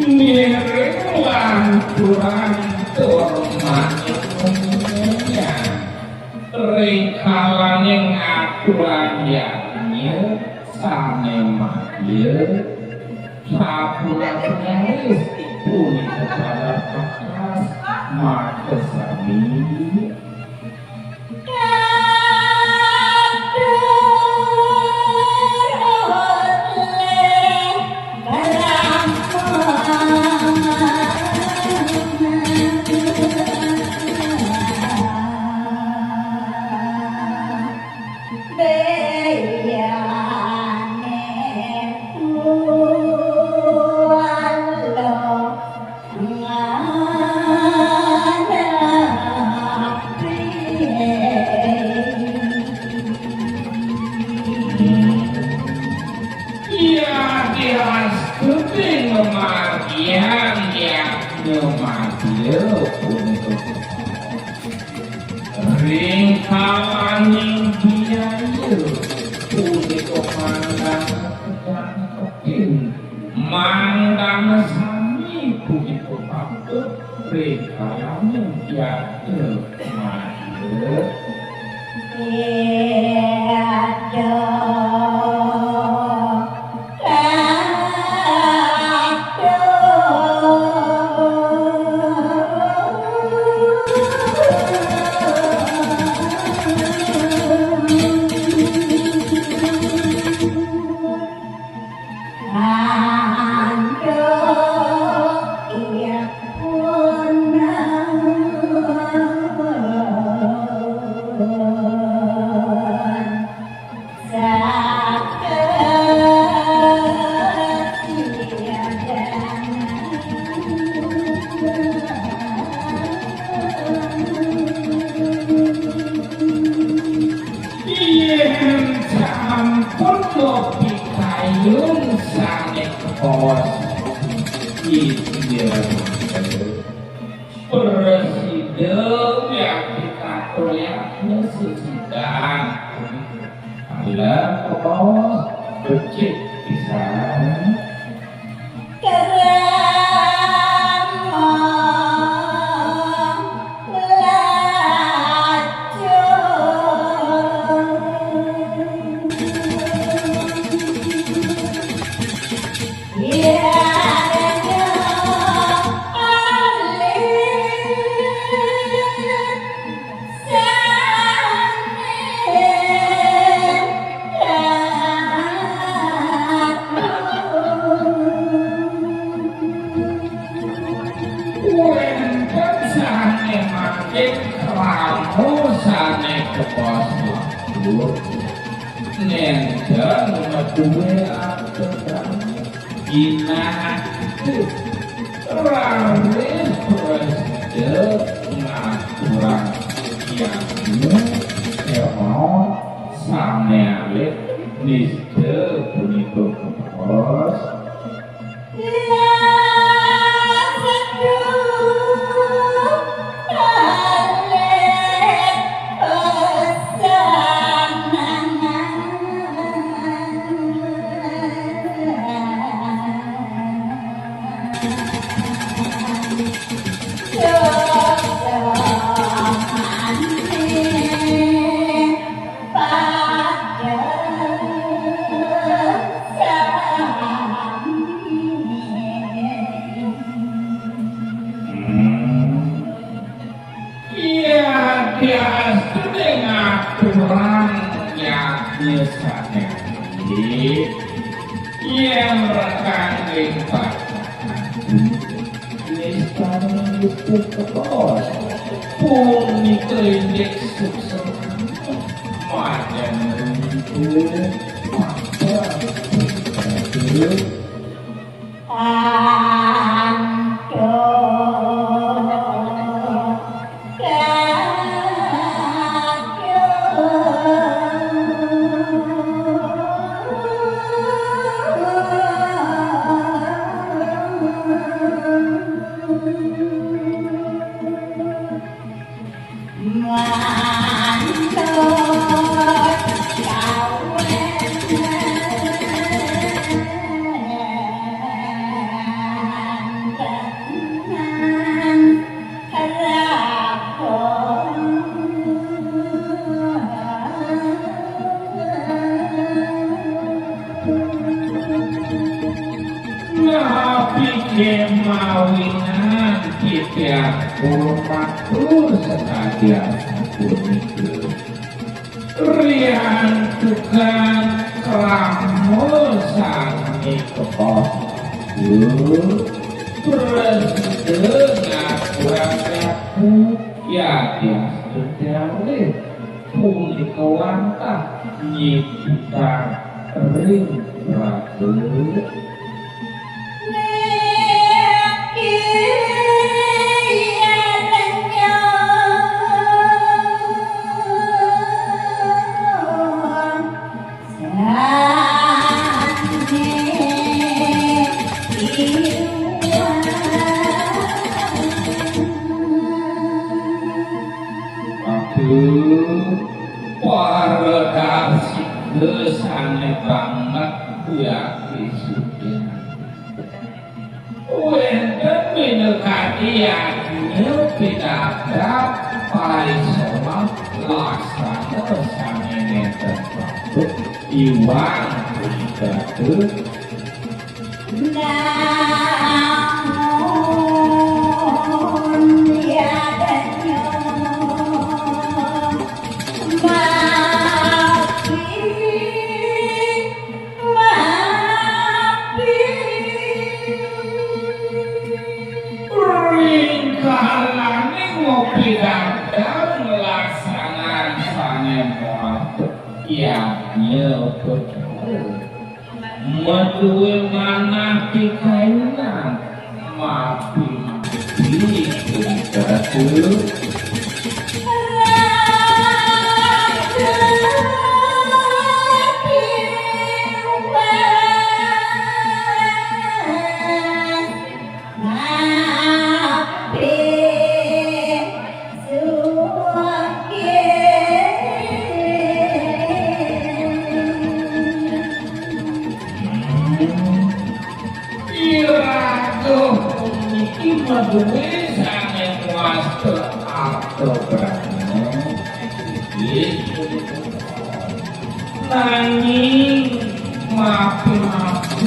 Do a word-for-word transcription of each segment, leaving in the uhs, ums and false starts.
Ngiring lanturan tur manunggal ring kalaning aturan yadnya sane madya sapunapi raris punika pada pakas makasami. Iya, diastuti ngamargiang yadnya madya punika. Ring kalaning biaya punika mangdang kejaketin, mangdang sami punika patut ring kalaning yadnya madya. Yadnya Yen sampun mapikayun sane kawas, inggih prasida wiakti kato yadnya sesidan. Ala kawas becik pisan. Wénten sané mangkin krama sané kebas waktu, nénten madué atepan. Inah itu raris prasida ngaturang yadnya, kémaon sané alit nista punika kebas. Iya, diastune ngaturang yadnya saniki. Yen rekang ring pacaran, nistani itu kebos. Punika indik suksma. Majan rindu, maka rindu. Antuk kaduh. Mawinan titiang kula matur sakadi asapunika. Riantukan krama sane kepasang, prasida ngaturang daku yadiastun kalih punika wantah nyidang ring raga. Aduh, para darsina sane banget wiakti suda. Wenten minakadi yadnya pidabdab parisoman laksana sane nenten patut iwang pidabdab. Namun yadnya mati. Mapi. Ring kalane ngopi dadang nglaksanang sane moal yadnya upacara. Madue manah pikayunan, mapi-mapi. Iraga puniki madue sane wasta arta brana. Nanging mapi-mapi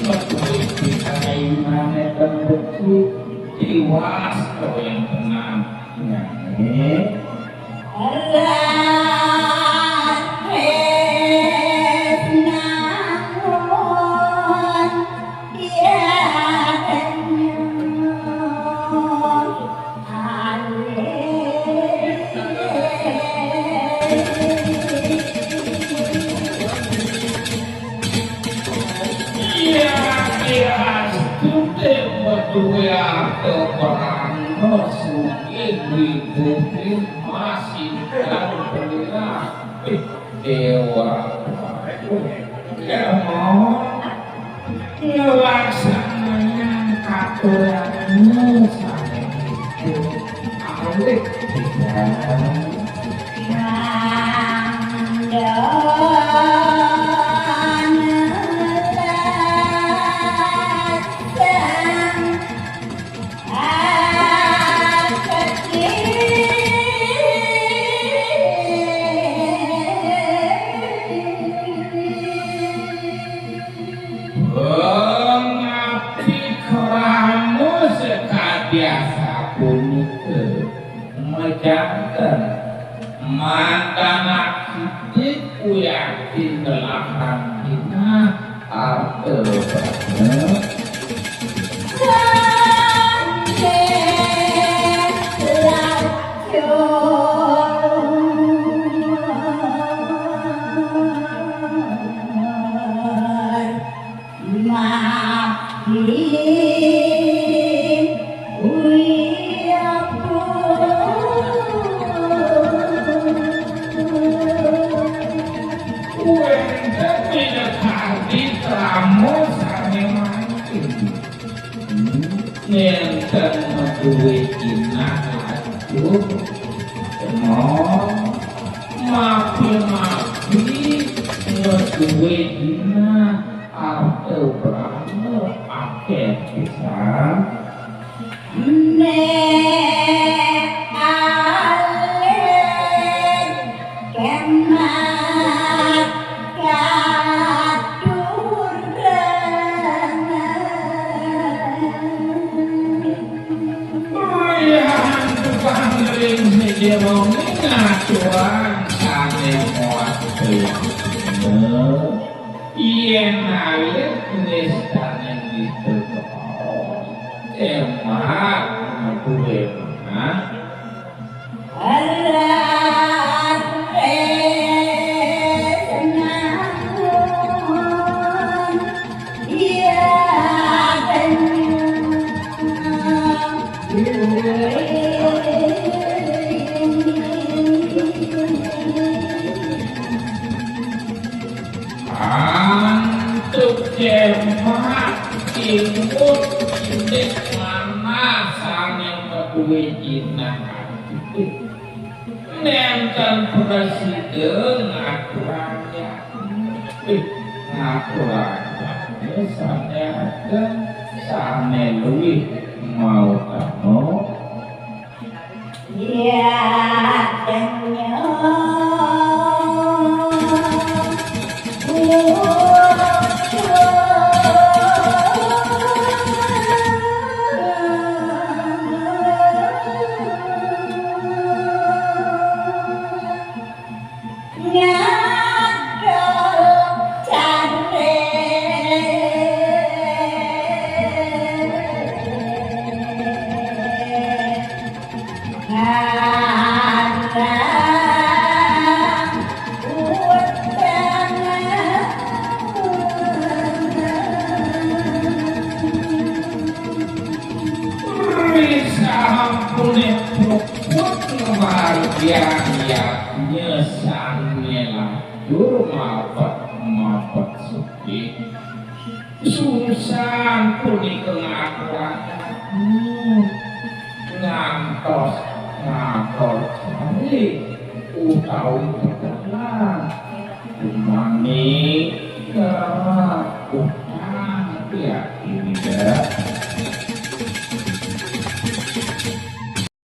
madue pikayunane ten becik, tiwas kawentenan. Nanging Iya, iya, astute madue arta brana sugih wigih masih kang pelirah. Eh, dewa. Kemon ngelaksanayang katuranmu sane itu. Alit pisan. Pangapti krama sakadi asapunika. Majanten, mantanak sidik wiakti ngelahang jinah arta brana. Wenten minakadi krama sane mangkin. Nenten madue jinah laju. Kemon, mapi-mapi madue jinah arta brana akeh pisan. Nek alit kemat katurangan. Wong ngaturang sané muat. Yén alit nistane ditetepon, emak duwe emak. Antuk jemak timut indik manah sane maduwe jinah. Nenten prasida ngaturang yakti. Ngaturang yakti sane ageng, sane luwih mautama. Sampune puput ngamargiang yadnya sane lantur mapet-mapet sugih. Sungsan punika ngaturang, hmm, ngantos ngator cari utawi peternak. Umami, ah,